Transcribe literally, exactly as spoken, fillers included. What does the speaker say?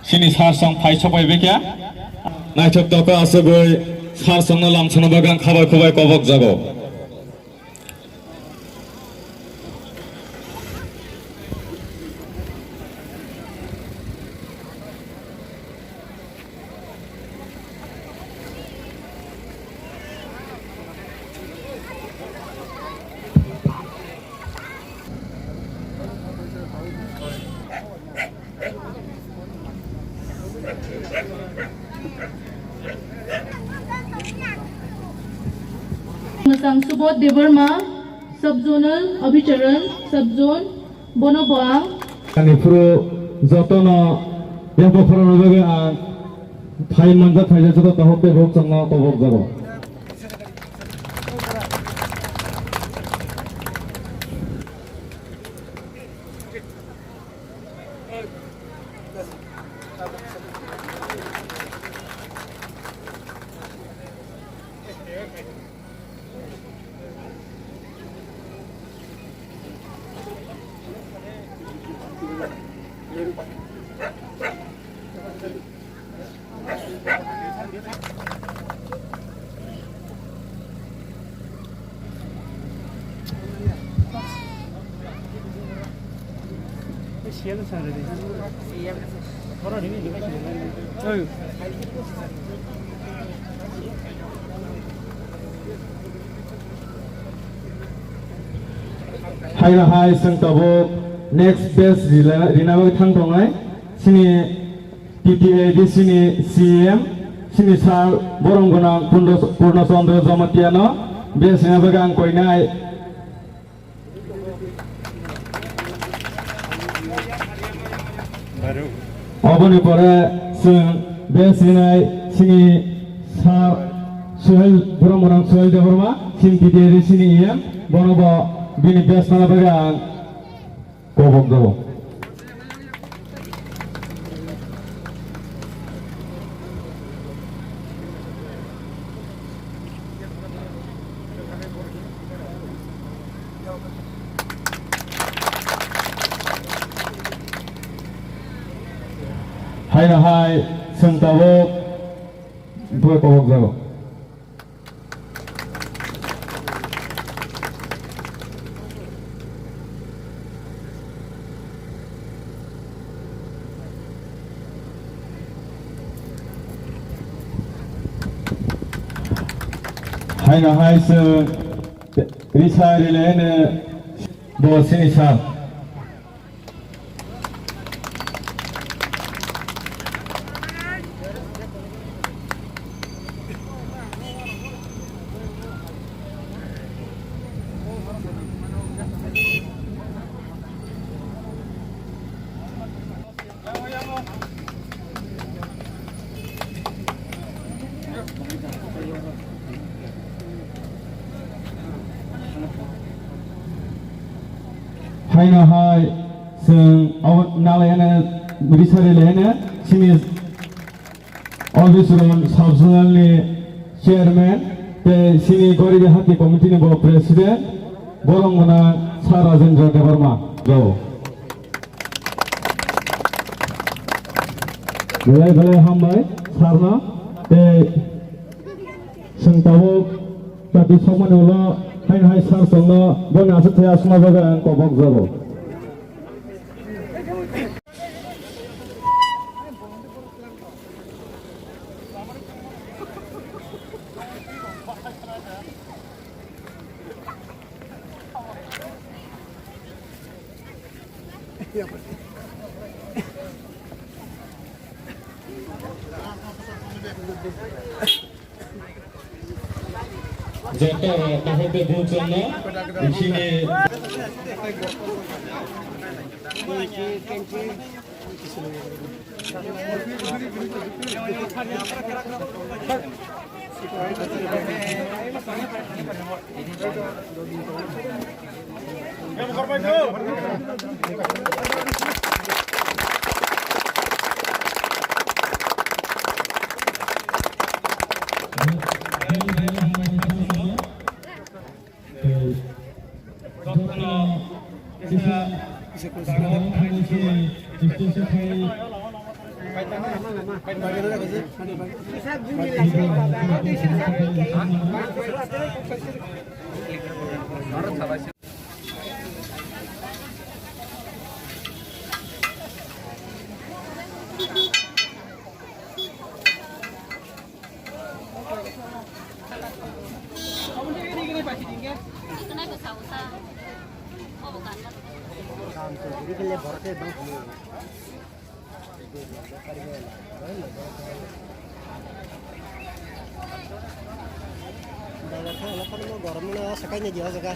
Chini sir song phai sopai bekya. Naithok tokha asugwi sir songno lamsano bagwi ang khabai khubai kobok jago. Mwsang Subodh Debbarma, Sub-Zonal Abhicharan, Sub-Zone, bono bo ang. Ani phuru jotono yakbo khoroknwi bagwi ang phai manjak phaijak joto tahuk tei bukhuk chwngno kobok jago. Haino hai chwng tabuk next batch rila-, rina bagwi thang tongnai. Chini T T A D C ni C E M, chini sir borom gwnang Purno, Purno Chandra Jamatia no batch rina bagwi ang koinai. Oboni pore chwng batch rinai chini sir Suhel, borom gwnang Suhel Debbarma, chini T T A D C ni E M, bono bo bini batch mana bagwi ang kobok jago. Haino hai chwng tabuk bo kobok jago. Haino hai chwng risa rilai hwnwi bo chini sir. Haino hai chwng abo nalai hwnwi, bisari lai hwnwi chini Obisuron Sub-Zonal ni Chairman tei chini Goribi Hati Committee ni bo President, borom gwnang Sir Rajendra Debbarma rao. Belai belai hambai sir no tei chwng tabuk chati sokmani ulo haino hai sir chwngno boni aswk thai aswkma bagwi ang kobok jago. Joto kaham tei buchung no bisingni. Goromo na sakai ni dia jaga.